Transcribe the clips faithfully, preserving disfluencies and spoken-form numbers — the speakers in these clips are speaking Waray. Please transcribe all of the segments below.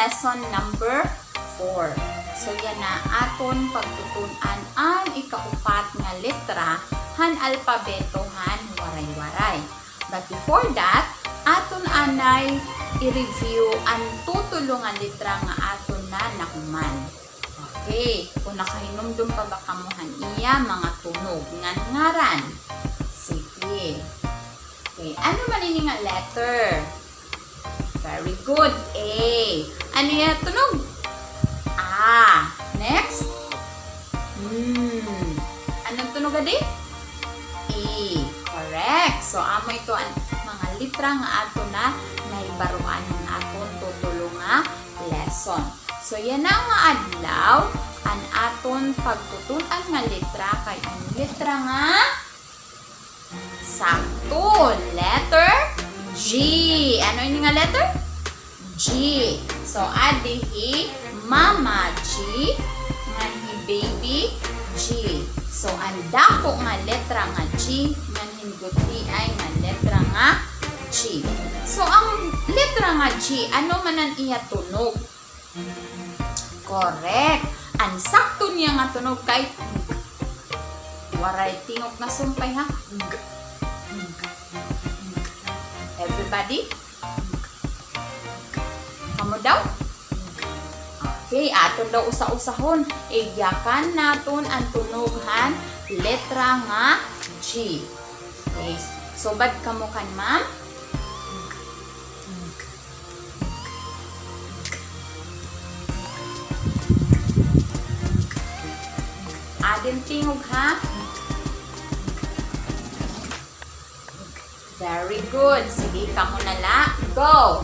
Lesson number four. So yana aton pagtutun-an an ikaupat nga letra han alpabeto han Waray-Waray. But before that, aton anay i-review an tutulo nga letra nga aton na nahuman. Okay, kon nakahinumdom pa ba kamo han iya mga tunog ngan ngaran? Sige. Okay, ano man ini nga letter? Very good. A. Ano iya tunog? A. Next. Hmm. Ano an tunog adi? E. Correct. So, amo ito an mga letra nga aton na nahibaroan han aton tutulo nga lesson. So, yana nga adlaw, an aton pagtutun-an nga letra kay an letra nga Sakto. Letter G. Ano ini nga letter? G. So, adi hi Mama G, ngan hi Baby G. So, an dako nga letra nga G, ngan hin gutiay nga letra nga G. So, an letra nga G, ano man an iya tunog? Correct. An sakto niya nga tunog kay g. Waray tingog nga sumpay, ha? G. G. G. Everybody? G. G. Kamo daw? G. Okay, aton daw usa-usahon. Igyakan naton an tunog han letra nga G. Okay, subad kamo kan ma'am. G. G. Adi an tingog, ha? Very good. Sige, kamo na la. Go!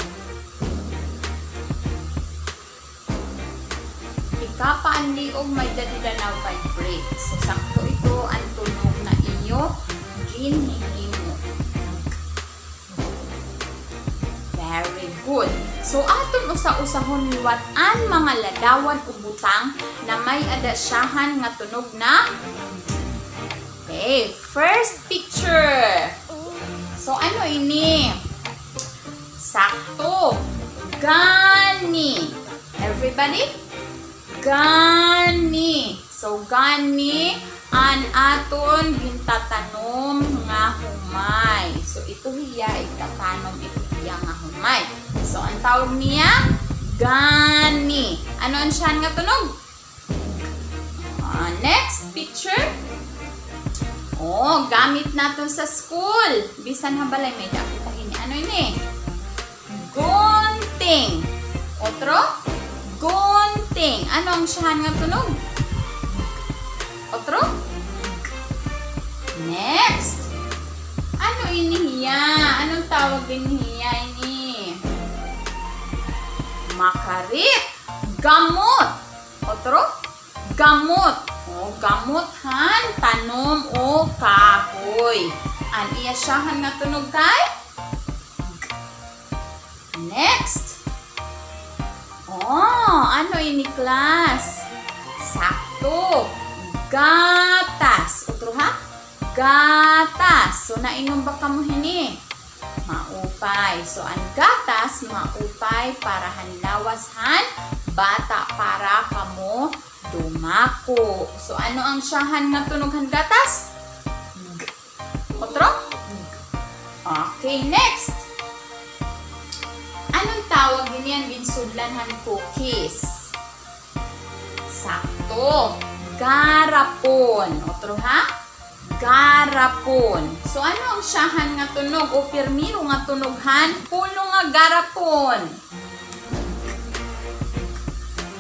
Ikapanliog may-ada dida na-vibrate. So, sakto ito an tunog na iyo ginhihimo. Very good. So, aton usa-usahon liwat an mga ladawan o butang na may-ada syahan nga tunog na. Okay, first picture. So, ano ini? Sakto. Gani. Everybody? Gani. So, gani an aton gintatanom nga humay. So, ito hiya, igtatanom ito hiya nga humay. So, an tawag niya, gani. Ano an syahan nga tunog? Ah, next picture. Oh, gamit naton sa school. Bisan ha balay may-ada kita hini. Ano ini? Gunting. Otro? Gunting. Ano an syahan nga tunog? Otro? Next. Ano ini hiya? Ano an tawag dinhi hiya ini? Makarit. Gamot. Otro? Gamot. Oh, gamot han tanom o kahoy. An iya syahan nga tunog kay? Next. Oh, ano ini, class? Sakto. Gatas. Otro, ha? Gatas. So, nainom ba kamo hini? Maupay. So, an gatas, maupay para han lawas han bata para kamo dumako. So, ano an syahan nga tunog han gatas? G. Otro? G. Okay, next. Ano an tawag hini an ginsudlan han cookies? Sakto. Garapon. Otro, ha? Garapon. So, ano an syahan nga tunog o pirmiro nga tunog han pulo nga garapon?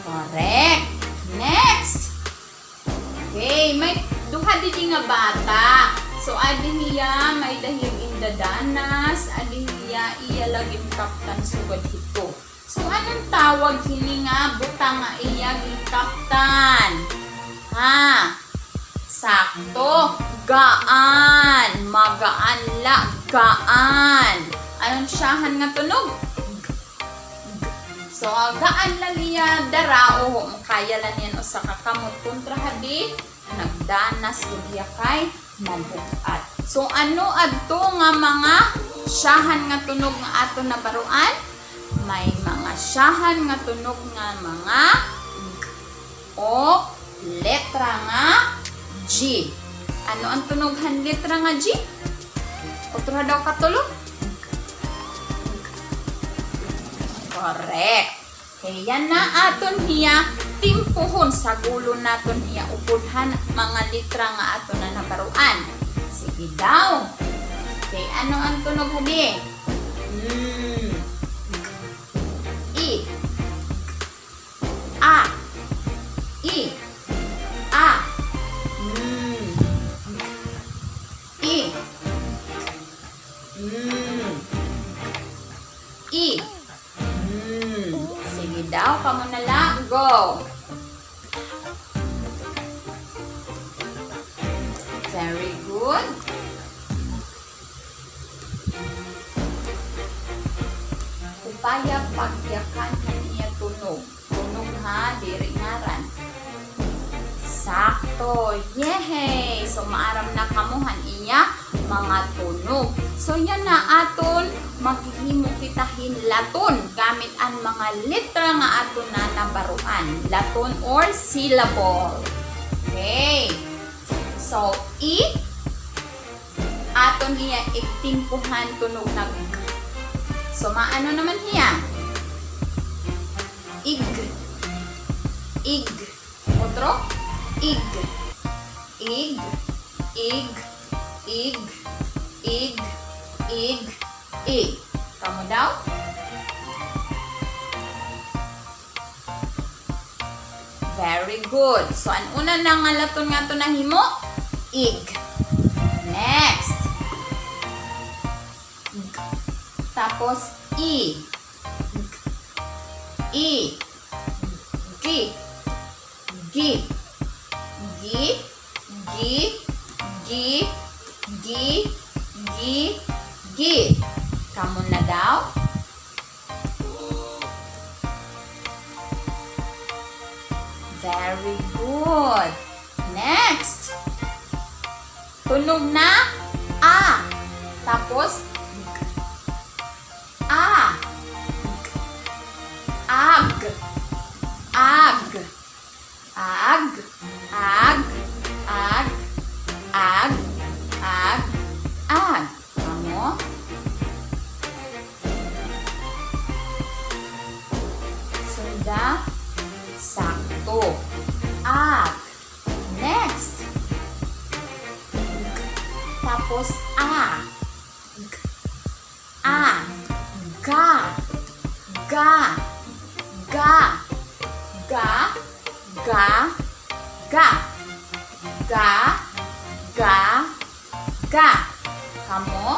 Correct. Next. Okay, may duha didi nga bata. So, adi hiya, may-ada hiya gindadanas, adi hiya, iya la ginkaptan sugad hito. So, ano an tawag hini nga butang nga iya ginkaptan? Ha? Sakto. Gaan. Magaan la. Gaan. Ano an syahan nga tunog? G. G. So, gaan la niya dara, o, kaya la niyan usa ka kamot kontra hadi nagdanas gud hiya kay nabug-at. So, ano adto nga mga syahan nga tunog nga aton nabaroan? May mga syahan nga tunog nga mga g o letra nga G. Ano an tunog han letra nga G? Utroha daw katulo. Correct. Okay, yana aton hiya timpuhon, sagulon naton hiya upod han mga letra nga aton na nabaroan. Sige daw. Okay, ano an tunog hadi? Mm. I. A. I. A. Mm. I. Mm. I. Mm. Sige daw, kamo na la. Go. Very good. Upaya pagyakan han iya tunog. Tunog ha, diri ngaran. Sakto. Yehey! So, maaram na kamo han iya mga tunog. So, yana aton maghihimo kita hin laton gamit an mga letra nga aton na nabaroan. Laton or syllable. Okay. So, i, aton hiya igtimpo han tunog na g. So, maano naman hiya? Ig. Ig. Otro? Ig. Ig. Ig. Ig. Ig. Ig. Ig. Kamo daw? Very good. So, an una na nga laton nga aton nahimo, ig. Next. G. Tapos, i. G. I. Gi. Gi. Gi. Gi. Gi. Gi. Gi. Gi. Kamo na daw? Very good. Next. Tunog na a. Tapos, g. A. G. Ag. Ag. Ag. Ag. Ag. Ag. Ag. Ag. Ano? Sunda. Sakto. Ag. Next. G. Tapos a. G. A. Ga. Ga. Ga. Ga. Ga. Ga. Ga. Ga. Kamo?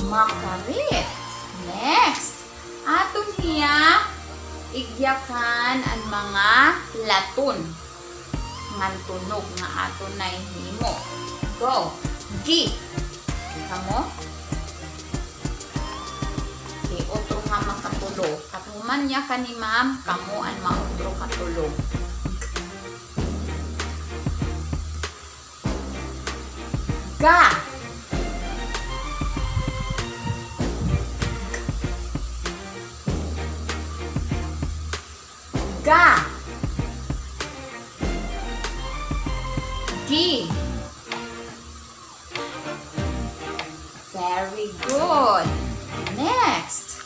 Makarit. Next. Aton hiya igyakan an mga laton ngan tunog nga aton nahimo. Go. Gi. Kamo? Gi, otro nga makatulo. Katuman niya ka ni ma'am, kamo an mautro katulo. Ga. Ga. Gi. Very good. Next.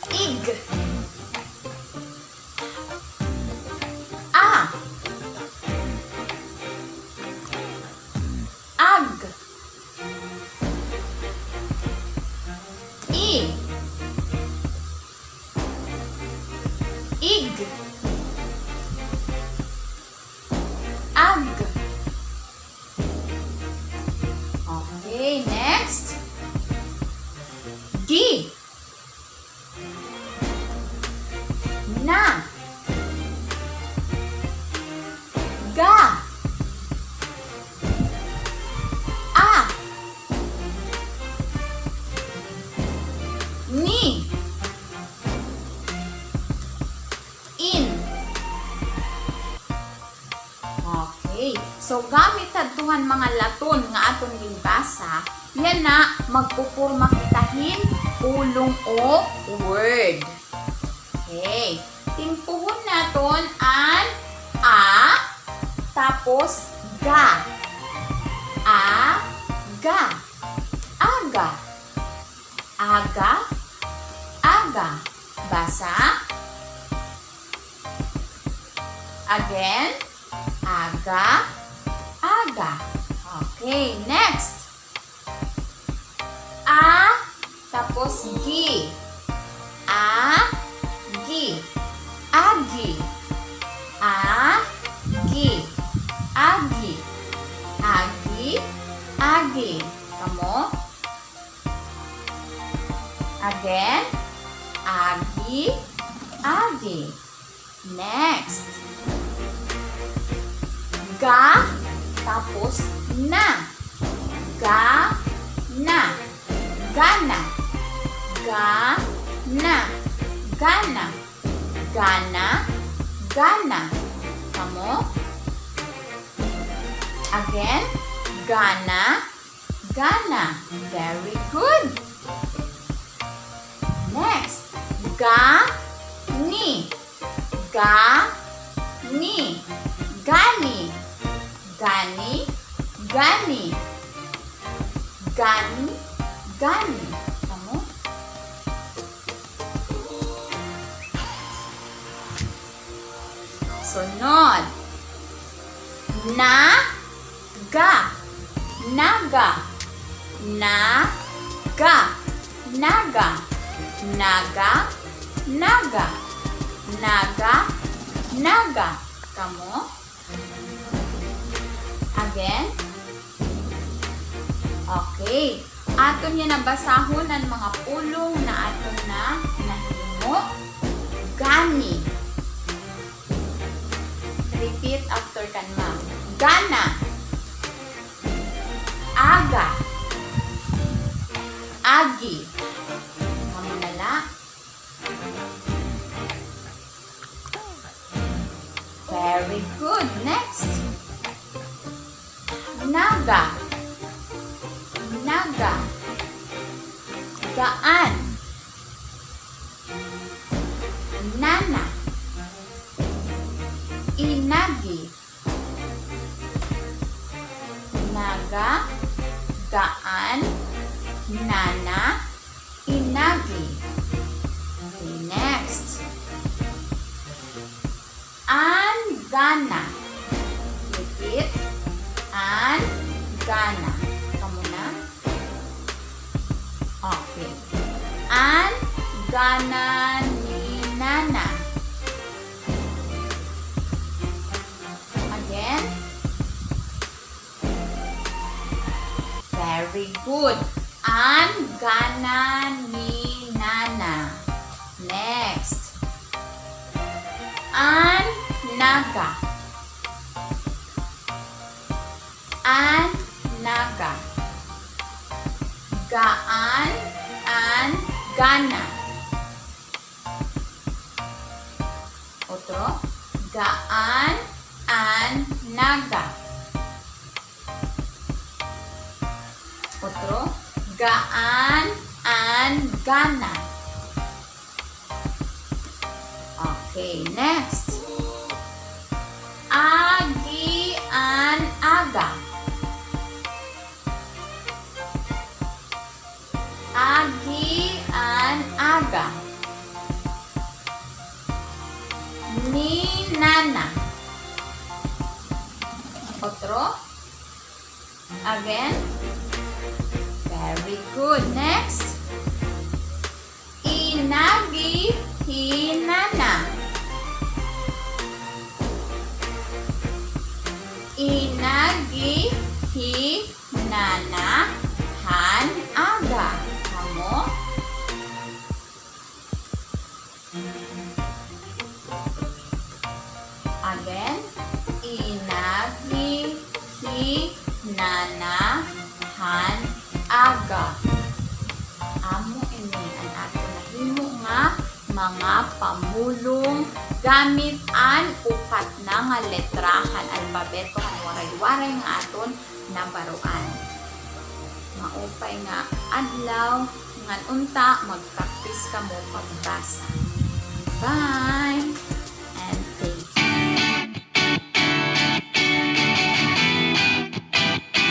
Ig. A. Ag. I. Ig. Ag. Okay, next. Gi. Na. Ga. A. Ni. In. So, gamit hadto han mga laton nga aton ginbasa, yana, magpupurma kita hin pulong o word. Okay. Timpuhon naton an a, tapos ga. A, ga. Aga. Aga, aga. Basa. Again. Aga, aga. Okay, next. A, tapos gi. A, gi. Agi. A, gi. Agi. Agi, agi. Kamo? Again. Agi, agi. Next. Ga, tapos na. Ga, na. Gana. Ga, na. Gana. Gana. Gana. Kamo? Again. Gana. Gana. Very good. Next. Ga, ni. Ga, ni. Gani. Gani. Gani. Gani. Gani. Kamo? Sunod. Na, ga. Naga. Na, ga. Naga. Naga. Naga. Naga. Naga. Kamo? Again? Okay. Aton yana basahon an mga pulong na aton na nahimo. Gani. Repeat after kan ma'am. Gana. Aga. Agi. Kamo na la. Very good. Next. Naga. Naga. Gaan. Nana. Inagi. Naga, gaan, nana, inagi. Okay, next. An gana. Repeat. An gana. Kamo na. Okay. An gana ni Nana. Again. Very good. An gana ni Nana. Next. An naga. An naga. Gaan an gana. Otro, gaan an naga. Otro, gaan an gana. Okay, next. Agi an aga. Agi an aga. Ni Nana. Otro. Again. Very good. Next. Inagi hi Nana. Inagi hi Nana han aga. Kamo? Again, inagi hi Nana han aga. Amo ini an aton nahimo nga mga pamulong gamit an upat na nga letra han alpabeto han Waray-Waray nga aton nabaroan. Maupay nga adlaw, ngan unta magpraktis kamo pagbasa. Bye!